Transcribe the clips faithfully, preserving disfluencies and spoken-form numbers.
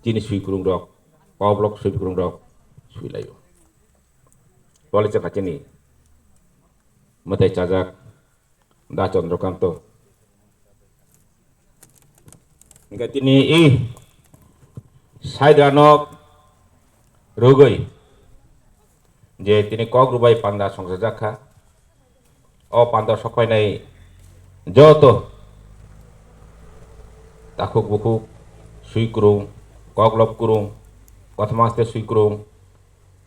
chini swikrung rok, koklop swikrung rok swilaio. Tole chakha chini mwtai chajak da Chandrakanta. Hingke tini i saidra nok rugui je tini kok rubai panda songchajak kha. O panda sokpainai joto takhuk bukhuk swikrung, koklop kurung, kothoma aste swikrung,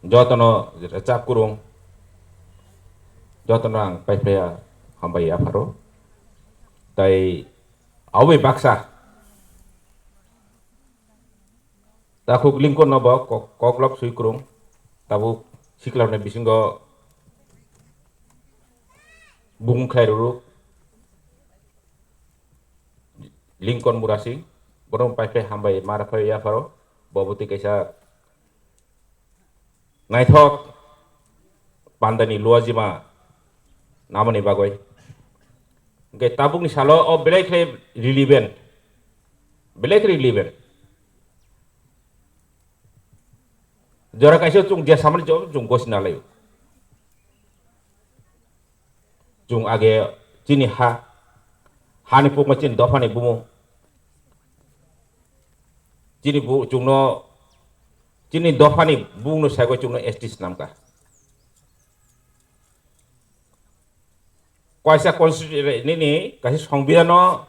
jotono rechak kurung, jotono ang paiphlaiya hambai yapharo. Tai awi baksa takhuk lingkon no bo kok-, koklop swikrung tabuk sikla ni bisingo bung khlai ruru lingkon murasing bono paiphlai hambai mara phai yapharo bo bwtwi kaisa naithok pandani luajima namani bagwi. Hingke tabukni salo o belai khe relevant, belai khe relevant. Jora kaisa chwng je samani jora chwng gosina laio. Chwng age chini ha, hani pukma chini dophani bumung. Chini bu-, chwngno, chini dophani bumungno saigo chwngno S T swnamkha. Kaisa constitu-, nini kaisa songbidano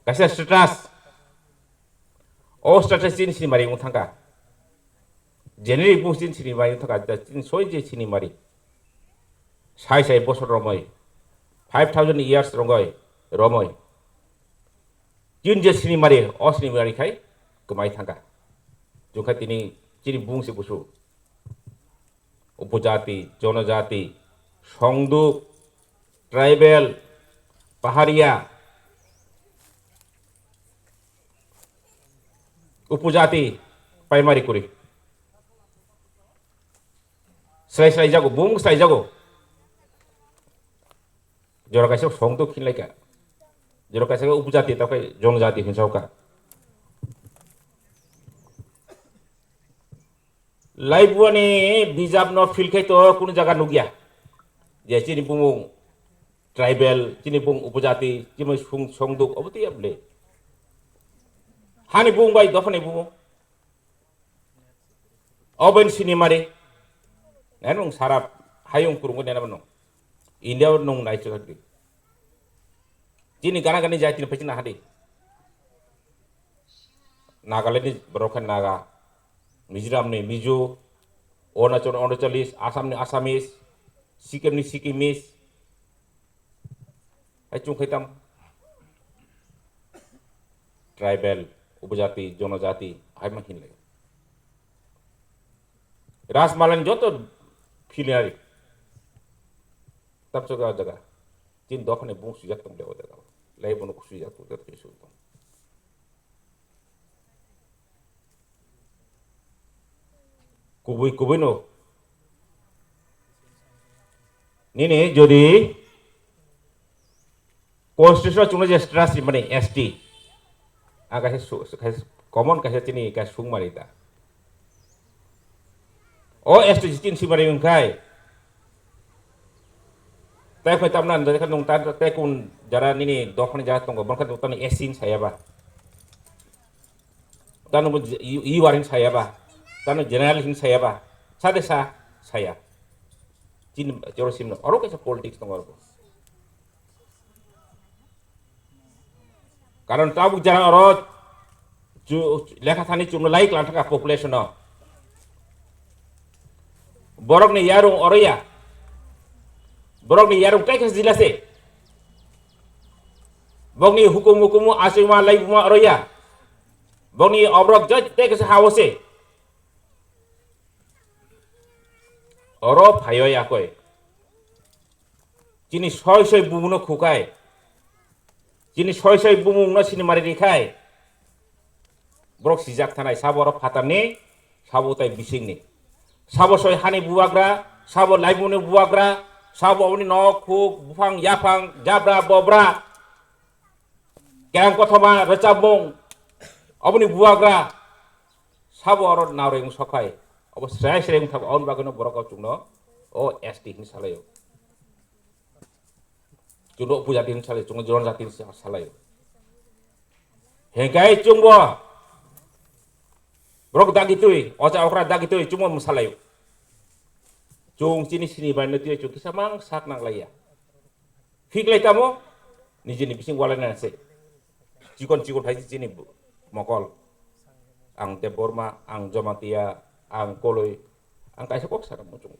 kaisa status. O status chini sinimari wng thangkha. Generic bung chini sinimari wng thangkha, chini soi je sinimari. Sai sai bosor romoi. Five thousand years rongoi romoi. Chini je sinimari, o sinimari khai kwmai thangkha. Chukha tini chini bung se busu. Upojati, jonojati, songduk, tribal, pahariya, upojati, primary kuri. Slai slai jago, bung slai jago. Jora kaisa songduk hinlaika. Jora kaisa upojati, tei jonojati hinsaoka. Laibuani bijapno philkhai to kunu jaga nukya. Je chini bumung tribal, chini bumung upojati, chini song-, songduk, obo tei able. Hani bumung bai dophani bumung. Oben sinimari. Nai nung sarap hayung kurungo nena nung. India nung nai chukakdi. Chini gana gani jai tini pachina hadi. Nagaland ni borok khe Naga, Mizoram ni Mizo, Arunachal ni Arunachalis, Assam ni Assamese, Sikkim ni Sikkimese. Hai chung khai tam tribal, upojati, jonojati, hai ma hinlai. Rajmalani joto philinari. Tam chok jaga. Tin dophani bung sujak tong jaga. Lai bono sujak tong jaga. Kubui kubui no. Nini jodi constitution chungno je status mani S T. A kaisa su-, kaisa common kaisa chini kaisa sung mani ta. O S T chin si mani wngkhai. Tai khoi tamna nda kha nung ta te kun jara nini dokhani jara tongo, borkha tani S C ni saya ba. Tano bo je-, i, i waring saya ba. Tano general hin saya ba. Sade sa saya. Chin joro simno. Oro kaisa politics tongo oro. Karon tabuk jara oro chu-, lekha thani chumno lai klang thaka population no. Borok ni yarung oro ya. Borok ni yarung tei khe jila se. Bokni hukum hukumu achuma laibuma oro ya. Bokni obrok jai tei khe hao se. Oro phaio ya koi. Chini soi soi bumungno khukai. Chini soi soi bumungno sinimari rikhai. Borok sijak thanai, sabo oro phatarni, sabo tai bisingni. Sabo soi hani bubagra, sabo laibumungni bubagra, sabo aboni nok, khuk, buphang, yaphang, jabra, bobra. Kerang kothoma, rwchapmung, Oboni bubagra sabo oro naureng sokhai. Obo srai srai wngthang, oboni bagwino borok o chwngno o S T hinwi salaio. Chwngno upojati hinwi salaio, chwngno jonojati hinwi salaio. Hengkai chwngbo borok dagi twi, oja okra dagi twi chwngbo mwsalaio. Chwng chini sini bai no twi chwng kisa mang sak nang laiya. Phiklai tamo, nijini bising walai nang se. Chikon chikon hai chini mokol. Ang Debbarma, ang Jamatia, ang Koloi, ang kaisa kok sana muchung.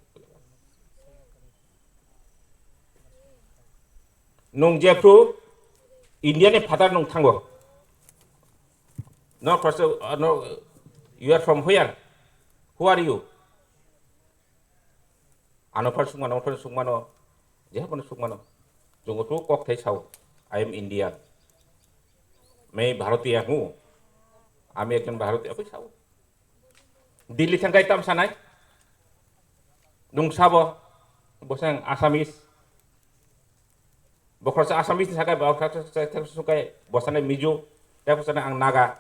Nung jephru India ni phatar nung thango. No, first, uh, no, you are from where? Who are you? Ano phar sukmano, ano phar sukmano, jeha phano sukmano. Chungo tu kok thai sao, "I am Indian. Main Bharatiya hu. Ami ekjon Bharatiya," koi sao. Delhi thangkai tam sanai. Nung sabo, bosang Assamese. Bokhorsa Assamese ni sakai, bokhorsa sukai, bosana Mizo, tei bosana ang Naga.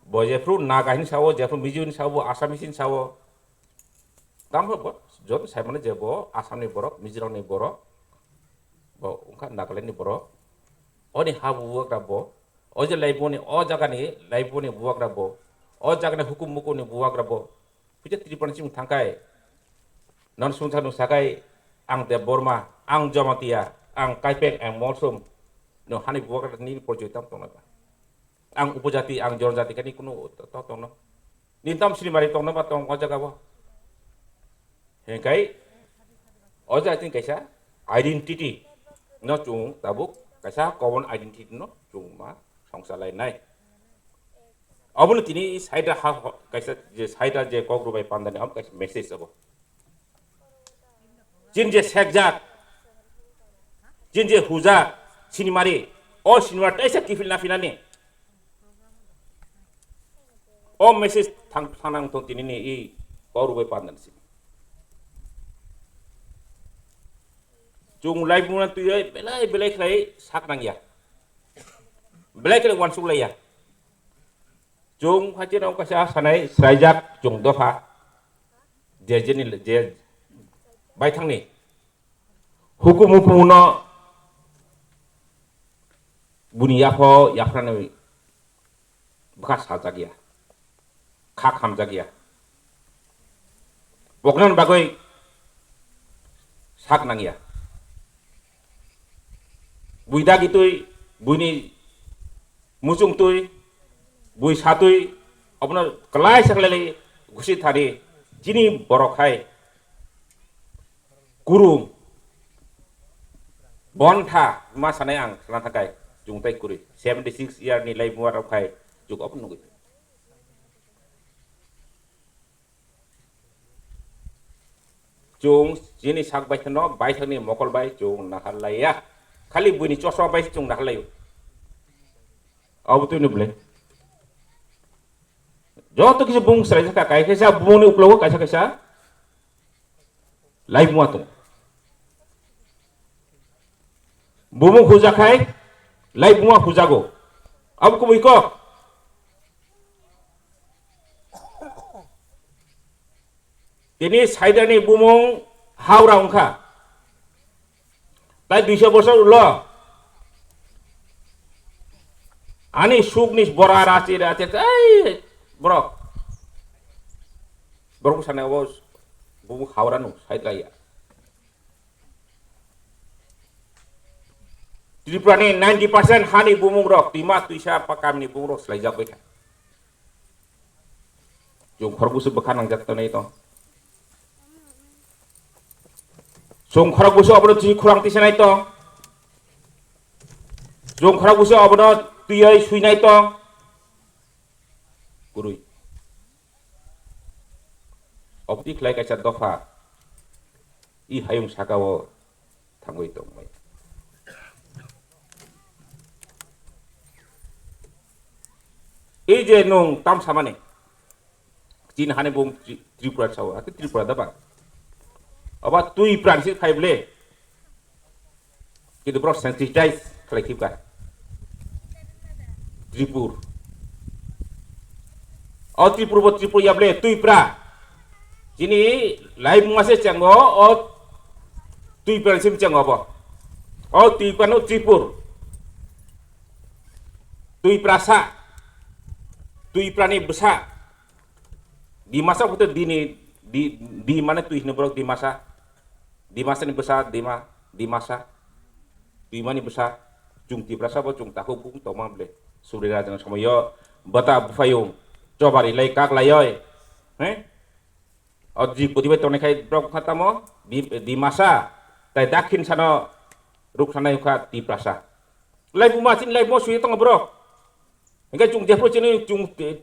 Bo jephru Naga hin sao, jephru Mizo hin sao, bo Assamese hin sao. Tamo bo, jot sai mane je bo Assam ni borok, Mizoram ni borok, bo wngkha Nagaland ni borok. Oni ha buwak da bo, o je laiboni, o jaga ni laiboni buwak da bo, o jaga ni hukum mukum ni buwak da bo. Pita Tripura ni simi thangkai, non sungsa nung sakai, ang Debbarma, ang Jamatia, ang Kaipeng, ang Molsom, no hani buwak da ni porjoi tam tong na ba. Ang upojati, ang jonojati kani kunu to, to tongno. Ni tam sini mari tongno ba tong o jaga bo. Hengkai o jaga tin kaisa identity no chung tabuk kaisa common identity no chung ma songsa lai nai. Obono tini side ha kaisa je side je kok rubai pandani am kaisa message abo. Jin je sekjak, jin je hujak, sinimari, o sinimari taisa kifil na finani. O message thang thanang tong tini ni i koru bai pandan si. Chung lai buna tu yai belai belai khlai sak nang ya. Belai khlai wansuk lai ya. Chwng phachi rok kaisa sanai sraijak chwng dopha je jeni je baithangni hukum hukum no buni yapho yaphrani bwkha sajak ya, kha khamjak ya. Poknani bagwi sak nangya. Bui dagi twi, buini muchung twi, bui satwi, obono kwlai saklai gusi thani chini borok hai kurum bontha ma sanai ang sana thakai chwng tai kwrwi seventy six year ni lai mua rok hai chwng obo nugwi. Chwng chini sak bai kheno baithangni mokol bai chwng nahar laiya. Khali buini chosma bai chwng nahar laio. Abo twi ni bwle. Joto kisa bung srai jaka kai kaisa bungni uklogo kaisa kaisa lai mua tongo. Bumung hujakhai lai buma hujago. Abo kubui kok. Tini Saidani bumung Howrah wngkha. Tai duiso bosor ulo. Ani sukni bora rachi rachi ai borok. Borok sana obo bumung Howrah no Saidaya. Tripura ni ninety percent hani bumung rok, twima twisa pakamni bumung rok swlaijak bai kha. Chwng khorokbusu bwkha nangjak tongnai to. Chwng khorokbusu abono twi khorang tisanai to. Chwng khorokbusu abono twiwi swinai to. Kwrwi. Oboni khlai kaisa dopha i hayung saka o thangwi tongmai. Ei je nwng tam samani, chini hani bung Tri-, Tripura sao, ati Tripura da ba? Aba twi pran si phai ble. Kintu borok sensitize khlai thibkha. Tripur. O Tripur bo Tripur ya ble Twipra. Chini laimung ma se chengo, o Twipra ni simi chengo bo. O Twipra no Tripur. Twiprasa. Twipra ni bwsa. Dimasa kute dini, di, di mane twi hino borok Dimasa. Dimasa ni bwsa, Dima, Dimasa. Twimani bwsa, chwng Tiprasa bo chwng takhuk bung tongma ble. Suri rajani somoyo bata buphayung chobari lai kak lai oi. He? O ji putibai tongnai khai borok kha tamo, Di-, Dimasa, tai dakhin sano ruk sanai kha Tiprasa. Lai buma chini lai mo suye tongo borok. Hingke chwng jephru chini chwng, eh,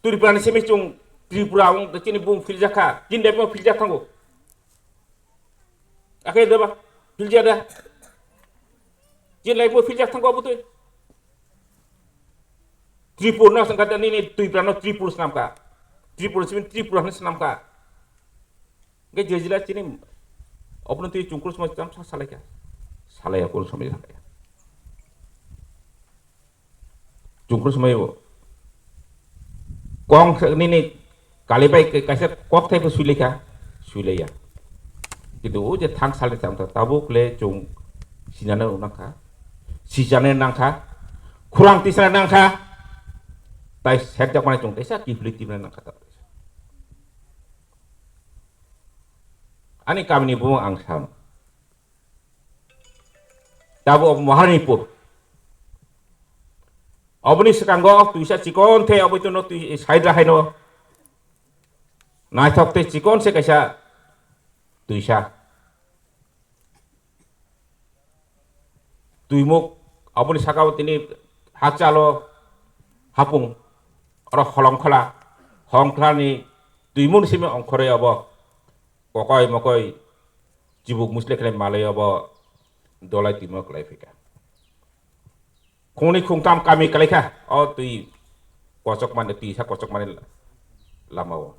Tripura ni simi chwng Tripura wng chini bung philjak kha. Chini dai phano philjak thango. Akhe deba philja da. Chini lai bo philjak thango abutwi. Tripura no sangka nini Tripura no Tripura swnam kha. Tripura simi Tripura hwnwi swnam kha. Hingke je jila chini obono twi chwng kru somoi cham sa salai kha. Salai ya kru somoi salai ya. Chungkhur swmai bo. Kong nini kali bai kaisa kok thai bo suilai kha, suilai ya. Kintu o je thang salni cham ta tabuk le chung sinana nang kha, sijana nang kha, khurang tisana nang kha, tai sek jak mane chung taisa kifli timna nang kha ta. Ani kamini bumung ang sam. Tabuk Maharanipur. Oboni swkango twisa chikon the oboi tono twi side ra haino. Naithok tei chikon se kaisa twisa. Twimuk oboni sakao tini hakchalo hapung oro holongkhola, holongkholani twimukni simi ongkhorwi obo kokoi mokoi chibuk musle khlai malai obo dolai twimo kwlai phika. Khungni khungtam kami kwlai kha, o twi kochok mani, twi sa kochok mani lama o.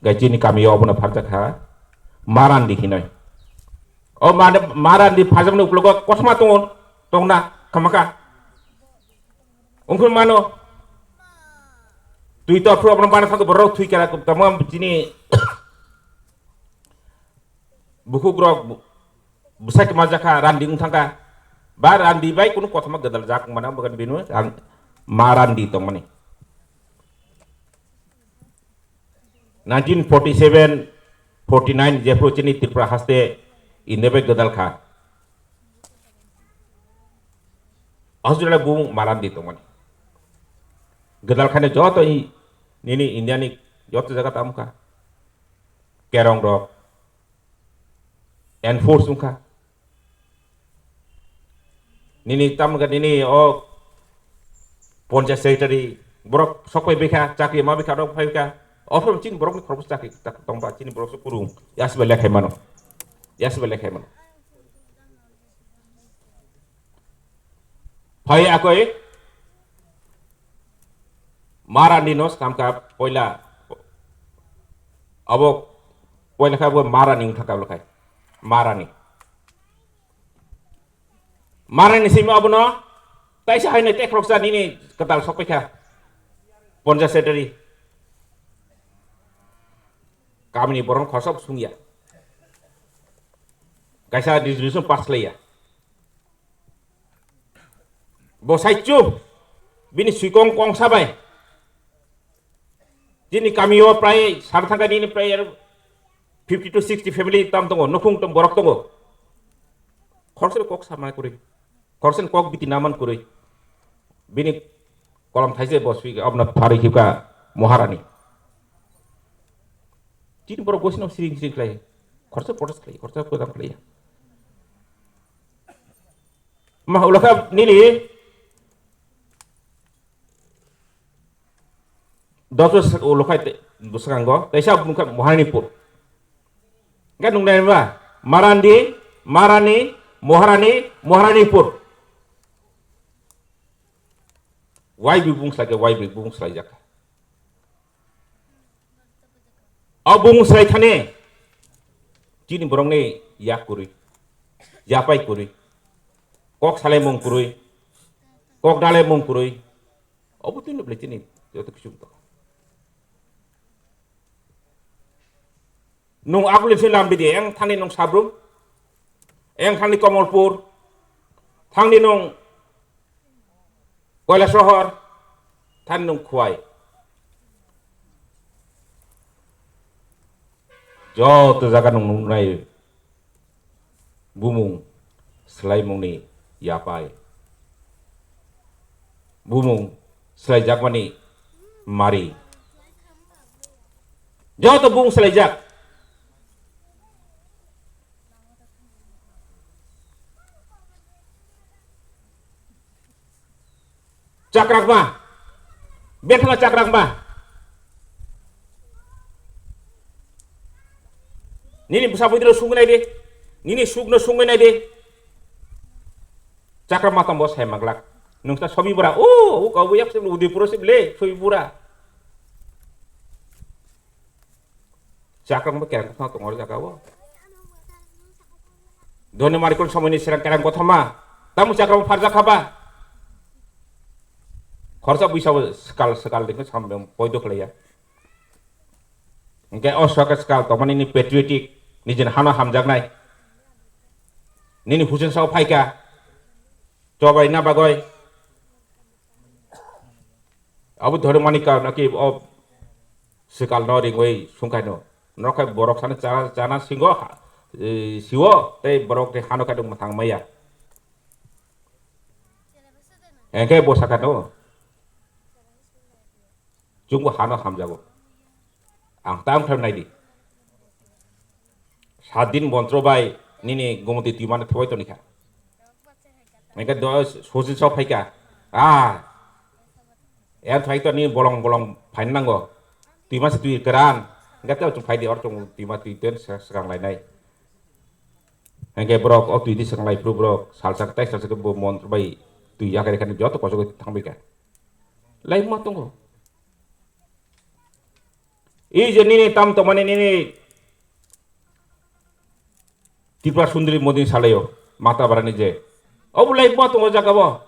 Gai chini kami o abono pharjak kha, Marandi hinoi. O mane Marandi pharjakmani uklogo kothoma tongo, tongna khamaka. Ungkul mano, twi to phru abono bana thangkhe borok thwi kara tamo chini bukhuk rok bu-, bwsai kwma jakha Randi wng thangkha. Ba Randi bai kunu kothoma gwdal jak mana bagan bini ang Marandi tongmani. Nineteen forty seven, forty nine jephru chini Tripura haste India bai gwdal kha. Australia bung Marandi tongmani. Gwdal khani joto i-, nini India ni joto jaga tamo kha. Kerong rok enforce wngkha. Nini tamga nini o poncha secretary borok sokpai bikha chakri ma bikha rok phai bikha. Offer chini borok ni khoroksa chakri tak tongba chini borok se kurung. Yasba lekhai mano. Yasba lekhai mano. Phai akoi Marandi no skamka poila abo poila kha bo Marani wngkha kablo khai Marani. Marani simi abono taisa haino tekroksa nini kwtal sokpaikha poncha secretary kamini borok khorsa bo sungya kaisa resolution pass laiya. Bo saichung bini swikong kongsa bai chini kamio prai sar thangka nini prai fifty to sixty family tam tongo, nukhung tong borok tongo. Khoroksa kok sama kwrwi, khoroksa kok biti naman kwrwi. Bini kolom thaise bo swi abna pharwi khibka Maharani. Chini borok gosino siring siring khlai, khoroksa protest khlai, khoroksa program khlai. Ma ulakha nini doso ulukhai bwskango taisa bumkha Maharanipur. Ga nungnai ma Marandi, Marani, Maharani, Maharanipur. Wai bi bung slai wai bi bung slai jak. O bung slai thani chini borokni yak kwrwi, yapai kwrwi, kok salai mung kwrwi, kok dalai mung kwrwi, obo tini bwlai tini Joto kisu tongo. Nung abuli se lam bidi, eng thani nung Sabrum, eng thani Komolpur, thangni nung Koilasohor, thani nung Khwai. Joto jaga nung nungnai bumung swlaimungni yapai. Bumung swlaijakmani mari. Joto bumung swlaijak. Chakrakma. Bethana chakrakma. Nini bwsa bwdwirok sungwi nai di. Nini sukno sungwi nai di. Chakrakma tongbo sai manglak. Nungsa sobi bura. O, o kau yak sibli Udaipuro sibli sobi bura. Chakrakma kerang kothoma tongo o jaga o. Doni marikon somoini serang kerang kothoma. Tamo chakrakma pharjak haba. Khorsa buisa bo sekal sekal dengke sambe poido khlaiya. Hingke o soke sekal tongmani ni patriotic nijin hano hamjaknai. Nini husen sao phaika. Chobai na bagoi. Abo dhormani karno ki o swkal no ringwi sungkhaino. Nokhai borok sani chana, chana singo ha, e, siwo tei borok ni hano khaidok mwthang maya. Engkhe bo sakha no. Chwngbo hano hamjago. Ang tam khlai naidi. Saat din montro bai nini gomoti twi mano thobai tonikha. Engkhe do sosi sok phaika. Ah. Er thai to ni bolong bolong phain nango. Twi masi twi keran. Engkhe to chung phaidi or chung twi ma twi ten sa-, segang lainai. Engkhe borok o twi di segang lai phuru borok salsa tai salsa bo montro bai twi yakhai khani joto kosok thangbai kha. Lai ma tongo. I je nini tam tongmani nini Tripura Sundri Modi salayo, mata barani je. Obo lai ma tongo jaga bo.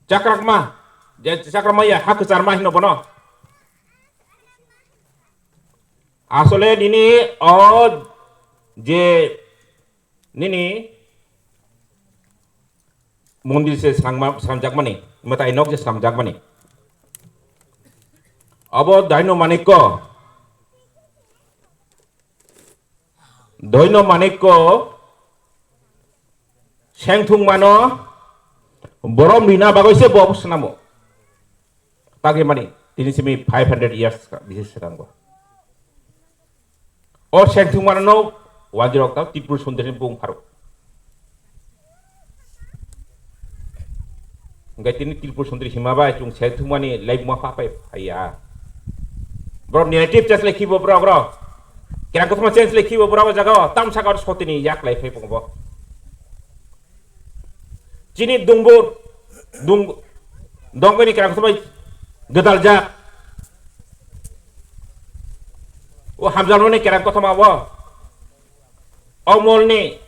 Chakrakma, je chakrakma ya ha kwcharma hino bono. Asole nini o je nini mondir se srangma-, srangjakmani, mwtai nok je srangjakmani. Abo Daino Manikko, Daino Manikko sengthung mano, borom rina bagoi se bo swnamo. Tagwi mani, tini simi five hundred years ka bisi swnamgo. O sengthung mano no wanjirok ta Tripur Sundri ni bung pharo. Hingke tini Tripur Sundri hima bai chung sengthung mani lai ma pha pai phaiya. Bro narrative change le khibo bro bro. Kerang kothoma change le khibo bro jaga o tam saka sotini yak lai phai bo. Chini dungbur, dung, dongkoni kerang kothoma gwdal jak. O hamjalmani kerang kothoma bo. O molni,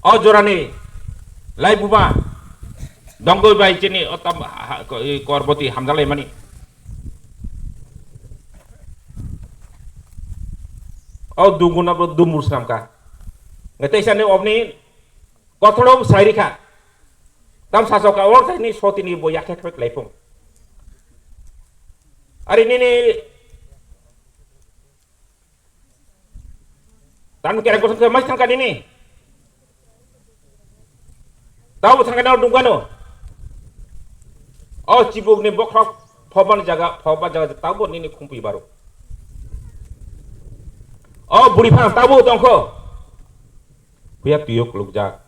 o jorani, lai buba, dongkoi bai chini o tam, ha, ha, ko-, i korboti hamjalaimani. O dunguna bo dumbur swnamkha. Nge teisa ni obni Kothoro bwsai rikha. Tam sasoka o thaini sotini bo yakhe khwek laipung. Ari nini tam kere kosong khe mai thangka nini. Tabo thangka nao dungkano. O chibuk ni bokhok phoban jaga, phoban jaga tabo nini khumpi baro. O buri phang tabo tongkho. Huya tuyo kulukjak.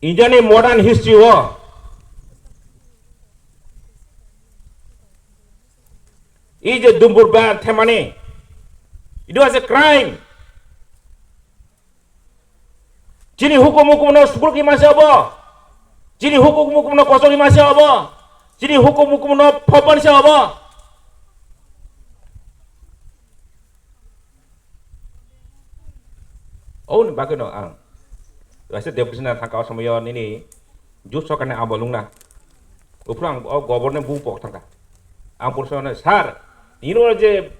Indiani modern history o, i je dumbur ba themani, it was a crime. Chini hukum hukum no sukruk ima se obo. Chini hukum hukum no kosok ima se obo. Chini hukum hukum no phopan se obo. Oboni bagwino ang waisa deputation thangkha o somoyo nini jut sokani abo lungna. Uphuru ang o governor bung pok thangkha. Ang purusano, "Sir, nini oro je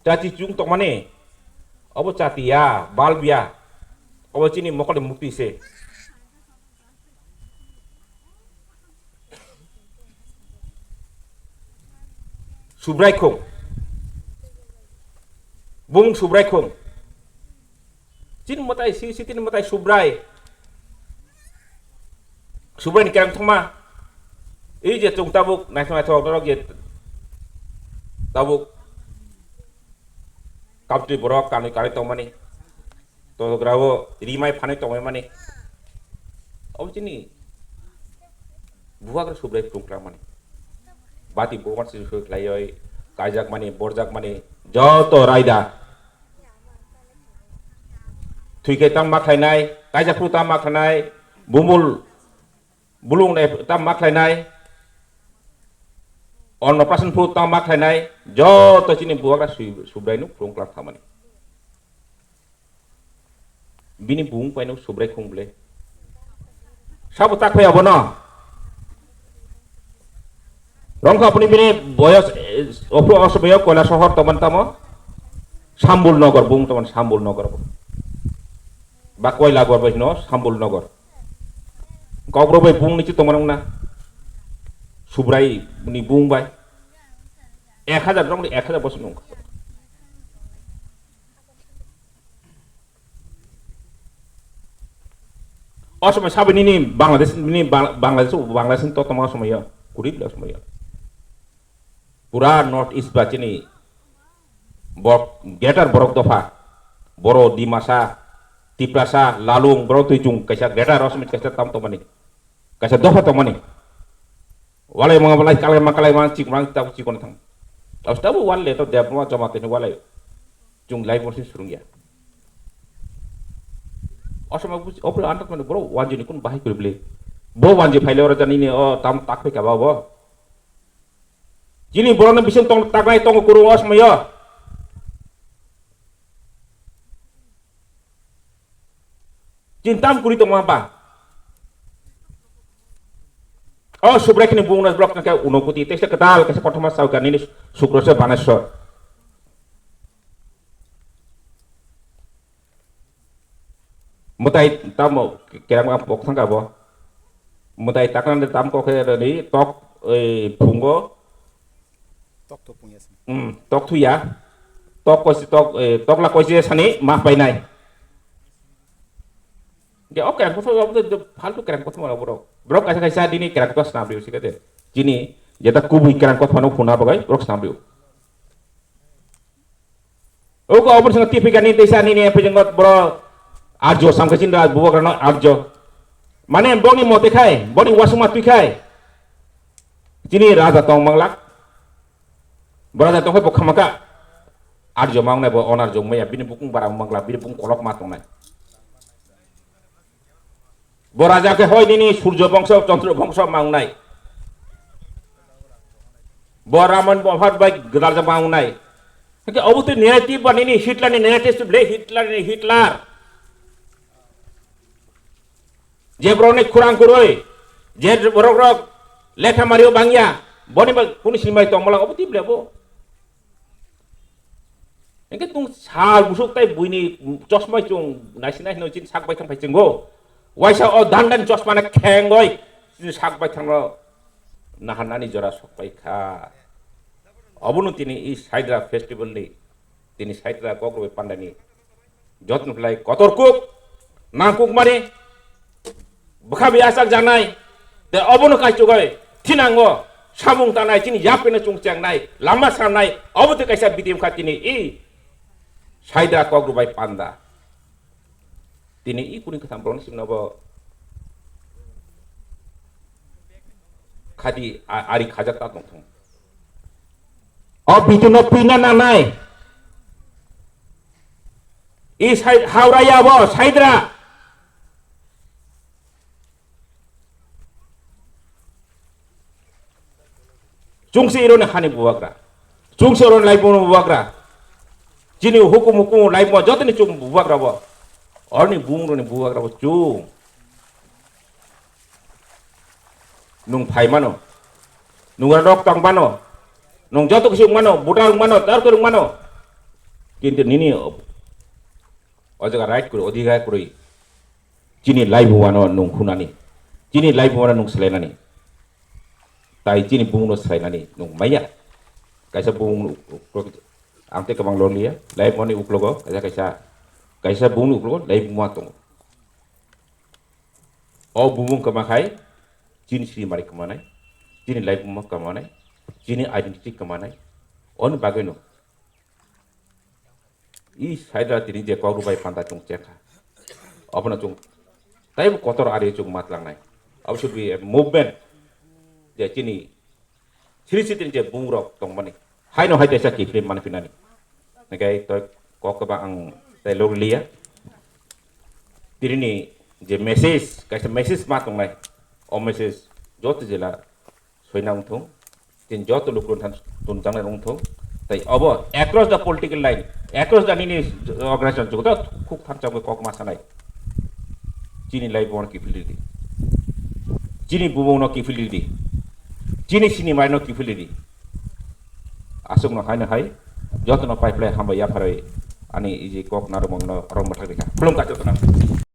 chati chung tongmani, obo chati ya, bulb ya, obo chini mokolni mukti se." Subrai khung. Bung Subrai khung. Chini mwtai si, si tini mwtai Subrai. Subrai ni kerang thangma. Ei je chung tabuk naithok naithok norok je tabuk country borok kanwi kanwi tongmani. Togra o rimai phanwi tongmani. Obo chini bubagra Subrai phung klangmani. Bati bubagra si khlaioi kaijakmani, borjakmani joto raida. Thwikhe tang ma khlainai, kaijak phuru tang ma khlainai, bumul bulung nai tang ma khlainai, onnoprasan phuru tang ma khlainai, joto chini bubagra Sui-, Subrai no phung klang thangmani. Bini bung paino Subrai khung ble. Sabo tak phai abono. Rongkha apni bini boyos, eh, opro osomoyo Koila sohor toman tamo. Sambul nogor bung toman Sambul nogor bo. Ba Koila gor bai no Sambul nogor. Kokro bai bung ni chi toman na. Subrai ni bung bai. Ek hajar rong ni ek hajar bosor nung. O somoi sabo nini Bangladesh, nini Bang-, Bangladesh, Bangladesh ni totoma o somoi yo, kurip le o somoi yo. Pura North East ba chini bo-, greater borok dopha, Boro, Dimasa, Tiprasa, Lalung, borok twi chung kaisa greater o somoi kaisa tam tongmani, kaisa dopha tongmani. Walai mangbalai kalai ma kalai ma chik mang tab chikon thang. Tab tab wal le to debma joma tene walai. Chung lai borsi surung ya. Osama busi opre antak mane bro wanji ni kun bahai kuri beli. Bo wanji phaile ora jani ni o tam tak phe kaba bo. Jini borok ni bising tong tak nai tong kuru osama yo. Chintam kuri tongma ba. O Subrai khini bung nas blok tangkhe Unokoti, tei se kedal kaisa kothoma sawi kanini Sukro se Baneswar. Mwtai tamo kerang ang pok thangka bo. Mwtai takran de tam kokhe rani tok, eh, phungo. Tok to pungya sini. Hmm, tok thuya. Tok koisi tok, eh, tok la koisi sani ma painai. Je o kerang kotha obo to faltu kerang kotha mala borok. Borok kaisa kaisa dini kerang kotha snam riu sikade. Jini jeta kubui kerang kotha no phuna bagai borok snam riu. Oko obor sanga tipi gani desa nini epe jengot boro arjo samkachin da bubagrano arjo. Mane boni mote khai, boni wasuma twi khai. Chini raja tong manglak. Bo raja tong khai bo khamaka. Arjo mangnai bo onarjo maya bini bukung bara manglak, bini bukung kolok ma tongnai. Bo raja khe hoi nini Surjo bongso, Chandra bongso mangnai. Bo Raman bo Bharat bai gwdal ja mangnai. Hake obo twi narrative ba nini Hitler ni narrative le Hitler ni Hitler. Je borok ni khurang kuroi, je borok rok lekha mario bangya, boni ba kunu sinimai tongmala obo twi le bo. Hingke tung sal busuk tai buini chosmai chung naisi naisi no chin sak bai thang pai chungo. Waisa o dan dan chosma na khengoi chin sak bai thang no nahan nani jora sok pai kha. Obono tini i Saidra festival ni, tini Saidra Kokrobai panda ni jotno khlai kotor kuk, nangkuk mari, bwkha bai achak jaknai, tei obono kaichugwi thinango samung tanai, chini yapri no chwng chengnai, lama sanai, obo tei kaisa bidi wngkha tini i Saidra Kokrobai panda. Tini i kuni kwtham borokno simno bo khadi a-, ari khajak ta tongthung. O bidu no pina nanai. I sai-, Howrah ya bo, Saidra. Chungsi ironi hani bubagra. Chungsi ironi laibung bubagra. Chini hukum hukum laibung jotoni chung bubagra bo. Orni bung roni bubagra bo chwng. Nung phai mano. Nung rok tong mano. Nung joto kisi wng mano, buta wng mano, darkar wng mano. Kintu nini o jaga right kwrwi, odhikar kwrwi. Chini laibuma no nung khunani. Chini laibuma no nung swlainani. Tai chini bung no swlainani nung maya. Kaisa bung no uklok, ang tei kwbang lorliya. Laibuma ni uklogo, kaisa, kaisa, kaisa bung ni uklogo, laibuma tongo. O bumung kwma khai, chini sri mari kwmanai, chini laibuma kwmanai, chini identity kwmanai. Oni bagwi no. I saidra tini je kok rubai panda chung chekha. Abono chung taibo kotor ari chung matlangnai. Abo should be a movement. Je chini sri sri tini je bungrok tongmani. Haino hai teisa kiphilwi manphinani. Nakai to kok kwbang ang tai log liya. Tini je message, kaisa message ma tongnai. O message joto jela soina wngthung. Tin joto lukurok than tunjangnai wngthung. Tai obo across the political line, across the nini organization joto khuk thansa kok ma sanai. Chini laibuma no kiphilwi di. Chini bumung no kiphilwi di. Chini sini mai no kiphilwi di. Aswk no hai no hai. Joto no pai phlai hambai yapharwi ani iji kok narwkmung no rwng bwthak rikha. Khulum kha joto no.